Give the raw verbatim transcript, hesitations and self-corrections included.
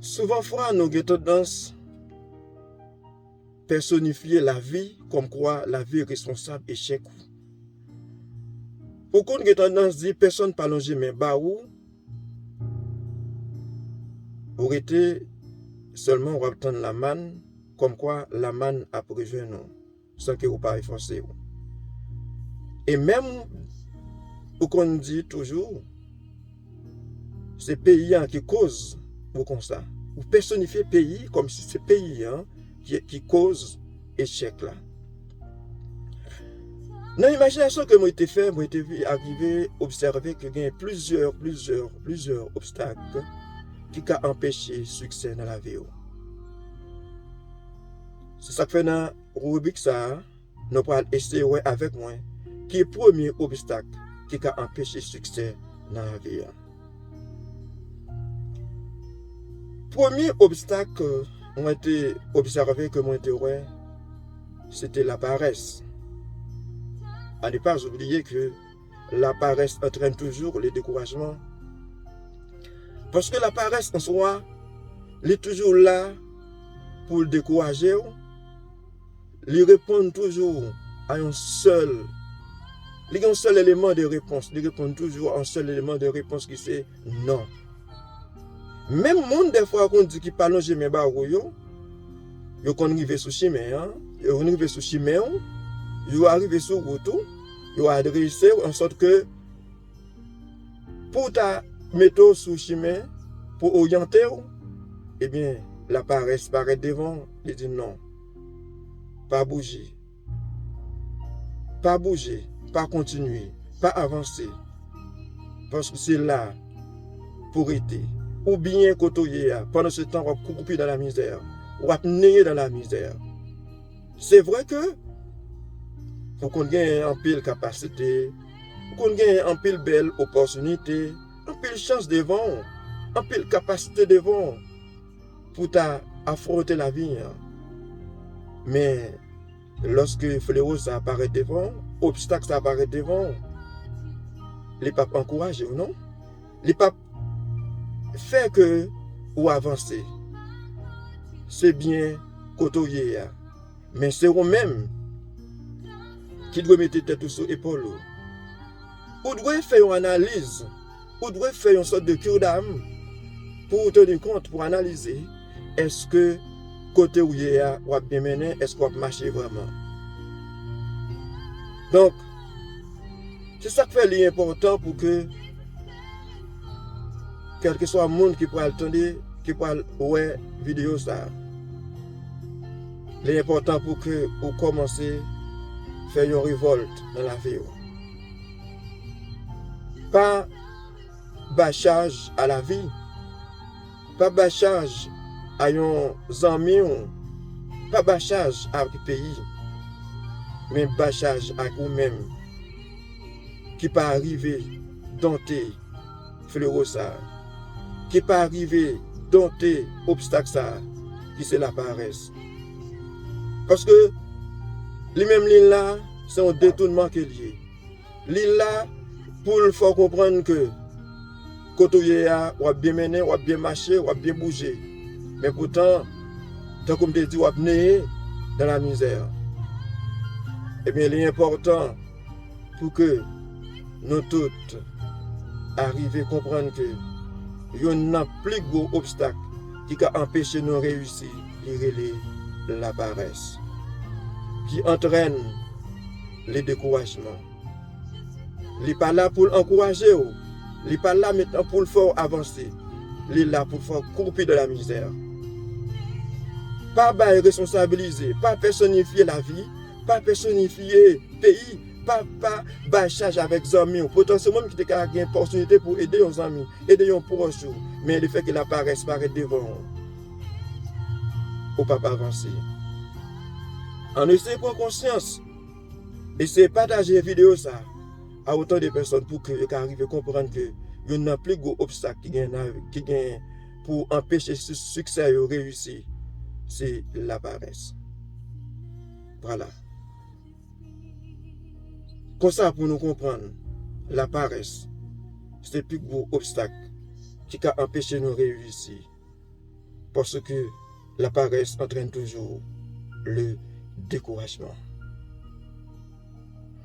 Souvan fwa, nou gen tandans pèsonifye lavi kòmkwa lavi responsab echèk ou. Ou konn gen tandans di pèsonn pa lonje men ba ou, ou rete sèlman w ap tann lamàn, kòmkwa lamàn ap rejwenn ou, san ke ou pa efòse w. E menm ou konn di toujou, se peyi a ki koz ou konsa. Ou pèsonifye peyi kòmsi se peyi a ki, ki koz echèk la. Nan imajinasyon ke mwen te fè, mwen te vi- arive obsève ke gen plizyè, plizyè, plizyè obstak ki ka anpeche siksè nan lavi w. Se sa k fè nan ribrik sa a, nou pral eseye wè avèk mwen ki premye obstak ki ka anpeche siksè nan lavi a. Premye obstak mwen te obsève, ke mwen te wè, se te laparès. À ne pas oublier que la paresse entraîne toujours le découragement. Paske laparès an swa, li toujou la pou l dekouraje w, li reponn toujou a yon sèl, li gen yon sèl eleman de repons, li reponn toujou a yon sèl eleman de repons ki se non. Menm moun dèfwa konn di ki pa lonje men ba ou yo, yo konn rive sou chimen an, yo konn rive sou chimen w, yo arive sou wout ou, yo adrese w, ansòt ke pou w ta mete w sou chimen, pou oryante w, ebyen, laparès parèt devan w, li di non. Pa bouje. Pa bouje, pa kontinye, pa avanse. Paske se la pou rete. Ou byen kote w ye a, pandan se tan w ap koupi nan lamizè, w ap neye nan lamizè. Se vre ke ou konn gen anpil kapasite, ou konn gen anpil bèl opòtinite, anpil chans devan w, anpil kapasite devan w pou ta afwonte lavi a. Men, lòske flewo sa a parèt devan w, obstak sa a parèt devan w, li p ap ankouraje w, non. Li p ap fè ke ou avanse. Se byen kote w ye a. Men se ou menm ki dwe mete tèt ou sou epòl ou. Ou dwe fè yon analiz. Ou dwe fè yon sòt de cure d'âme pou ou teni kont, pou analize, èske kote ou ye a, w ap byen mennen, èske w ap mache vrèman. Donk, se sa k fè li enpòtan pou ke, kèlkeswa moun ki pral tande, ki pral wè videyo sa a, li enpòtan pou ke ou kòmanse fè yon revòlt nan lavi w. Pa bay chaj a lavi. Pa bay chaj a yon zanmi w. Pa bay chaj ak peyi. Men bay chaj ak ou menm ki pa rive donte flewo sa a, ki pa rive donte obstak sa a, ki se laparès. Paske li menm li la, se yon detounman ke l ye. Li la pou l fè w konprann ke kote w ye a, w ap byen mennen, w ap byen mache, w ap byen bouje. Men poutan, tankou m te di, w ap neye nan lamizè. Ebyen, li enpòtan pou ke nou tout arive konprann ke youn nan pli gwo obstak ki ka anpeche nou reyisi, li rele laparès, ki antrèn le dekourajman. Li pa la pou l ankouraje w, li pa la mentnan pou l fè w avanse, li la pou l fè w koupi dan lamizè. Pa bay responsabilize, pa pèsonifye lavi, pa pèsonifye peyi, pa, pa bay chaj avèk zanmi w. Poutan se ou menm ki te ka gen opòtinite pou ede yon zanmi, ede yon pwòch ou, men lefètke laparès parèt devan w, ou p ap avanse. Ann eseye pran konsyans, eseye pataje videyo sa a a otan de pèsòn pou ke yo ka rive konprann ke youn nan pli gwo obstak ki gen nan, ki gen pou anpeche si-, siksè yo reyisi, se laparès. Vwala. Konsa pou nou konprann, laparès se pi gwo obstak ki ka anpeche nou reyisi. Parce que la paresse entraîne toujours le découragement.